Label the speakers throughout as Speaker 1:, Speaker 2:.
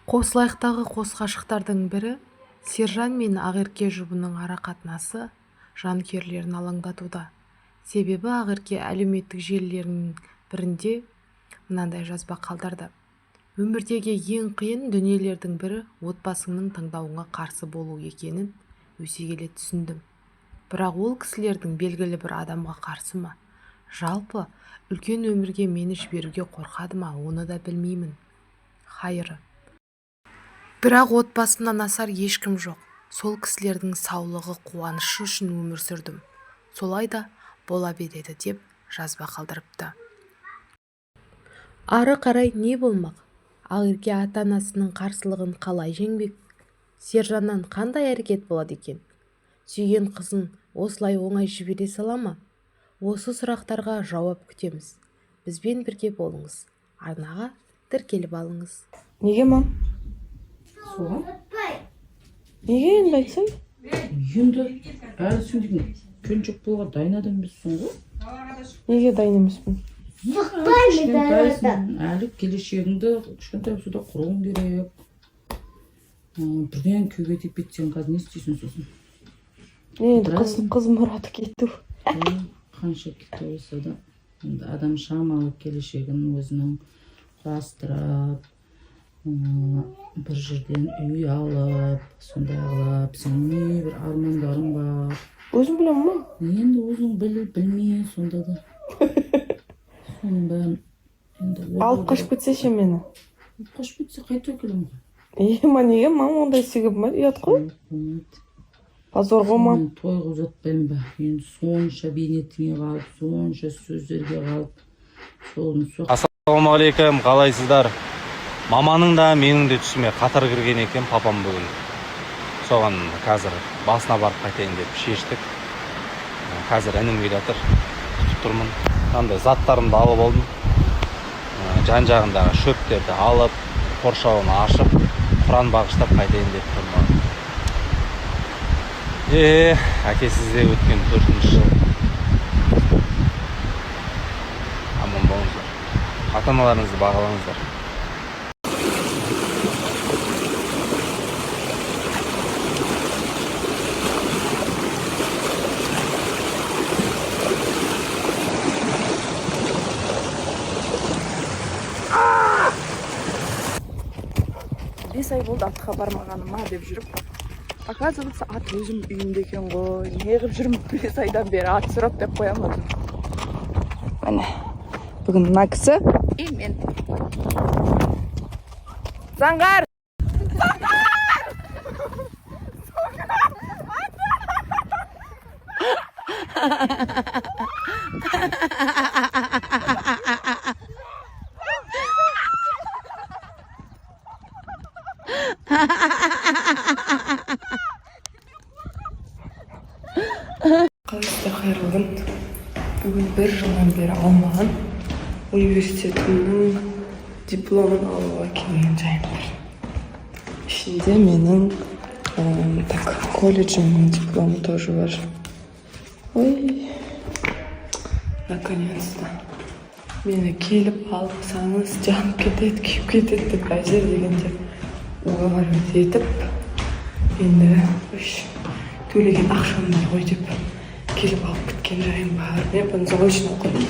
Speaker 1: Қосылайықтағы қос ғашықтардың бірі Сержан мен Ақерке жұбының ара-қатынасы жанкүйерлерін алаңдатуда. Себебі Ақерке әлеуметтік желілерінің бірінде мынадай жазба қалдырды. Өмірдегі ең қиын дүниелердің бірі отбасыңның таңдауыңа қарсы болу екенін өсе келе түсіндім. Бірақ ол кісілердің белгілі бір адамға қарсы ма, жалпы үлкен өмірге мені жіберуге қорқады ма, оны да білмеймін. Хайыры. Бірақ отбасымнан асар ешкім жоқ. Сол кісілердің саулығы қуанышы үшін өмір сүрдім. Солай да бола береді деп жазба қалдырыпты. Ары қарай не болмақ? Ақерке ата-анасының қарсылығын қалай жеңбек? Сержаннан қандай әрекет болады екен? Сүйген қызын осылай оңай жібере сала ма? Осы сұрақтарға жауап күтеміз. Бізбен бірге болыңыз. Арнаға тіркеліп алыңыз.
Speaker 2: Неге, мам?
Speaker 3: Соған.
Speaker 2: Неге енді айтсай?
Speaker 3: Енді әлі сен деген келіншек болуға дайын адам емессің ғой.
Speaker 2: Неге дайын емеспін?
Speaker 3: Кішкентайсың әлі, келешегіңді кішкентай болса да құруың керек. Бірден күйеуге тиіп кетсең, қазір не істейсің сосын?
Speaker 2: Не енді, қыз,
Speaker 3: Біраз.
Speaker 2: қыз мұраты кету.
Speaker 3: Иә, қанша кету болса да, енді адам шамалы келешегін өзінің құрастырып, бір жерден үй алып, сондай қылып, сенің не бір армандарың бар.
Speaker 2: Өзім білемін, мам.
Speaker 3: Енді өзің біл, білме, сонда да соның бәрін енді ойлау
Speaker 2: Алып қашып
Speaker 3: керек.
Speaker 2: кетсе ше мені?
Speaker 3: Алып қашып кетсе, қайтып әкелемін ғой.
Speaker 2: Е, ма, неге, мам, ондай істеуге болмайды, ұят қой.
Speaker 3: Болмайды.
Speaker 2: Позор ғой, мам.
Speaker 3: Мен той қылып жатпаймын ба енді, сонша бейнетіңе қалып, сонша сөздерге қалып, соны
Speaker 4: Ассалаумағалейкум, қалайсыздар? Маманың да, менің де түсіме қатар кірген екен папам бүгін. Соған қазір басына барып қайтайын деп шештік. Қазір інім келе жатыр, күтіп тұрмын. Мынандай заттарымды алып алдым. Жан жағындағы шөптерді алып, қоршауын ашып, құран бағыштап қайтайын деп тұрмын. Әкесіз де өткен төртінші жыл. Аман болыңыздар. Ата-аналарыңызды бағалаңыздар.
Speaker 2: 5 ай болды атқа бармағаныма деп жүріп, оказывается, ат өзім үйімде екен ғой. Неғып жүрмін 5 айдан бері ат сұрап деп қоямын өзім. Міне, бүгін мына кісі и мен. Заңғар. Қалайсыздар, қайырлы күн! Бүгін бір жылдан бері алмаған университетімнің дипломын алуға келген жайым бар. Ішінде менің так, колледжімнің дипломы тоже бар. Ой, наконец-то! Мені келіп алсаңыз, жанып кетеді, күйіп кетеді деп әзер дегенде уговаривать етіп, енді үш төлеген ақшам бар ғой деп келіп алып кеткен жайым бар. Мен бұны заочно оқыдым.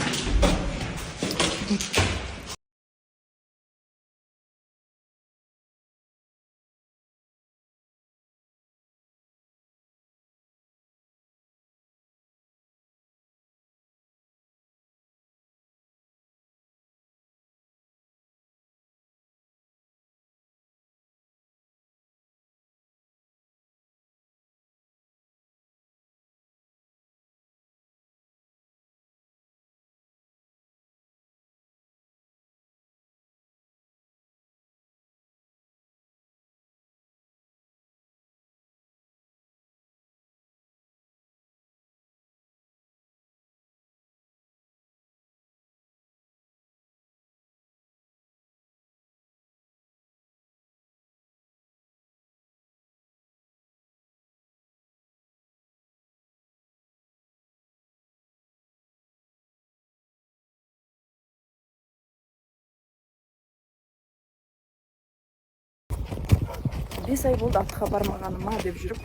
Speaker 2: 5 ай болды атқа бармағаныма деп жүріп,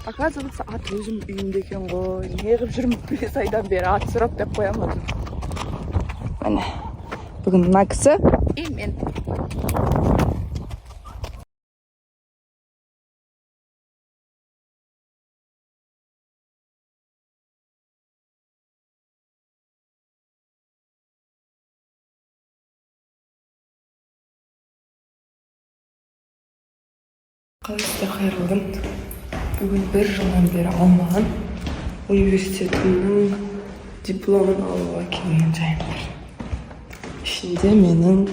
Speaker 2: оказывается, ат өзім үйімде екен ғой. Неғып жүрмін 5 айдан бері ат сұрап деп қоямын өзім. Міне, бүгін мына кісі и мен. Қалайсыздар? Қайырлы күн! Бүгін бір жылдан бері алмаған университетімнің дипломын алуға келген жайым бар. Ішінде менің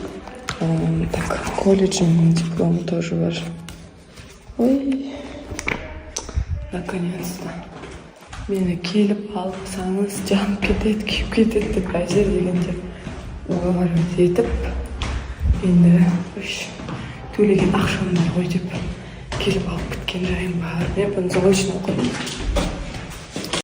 Speaker 2: так, колледжімнің дипломы тоже бар. Ой, наконец-то! Мені келіп алсаңыз, жанып кетеді, күйіп кетеді деп әзер дегенде уговаривать етіп, енді үш төлеген ақшам бар ғой деп келіп алып кеткен жайым бар. Мен бұны заочно оқыдым.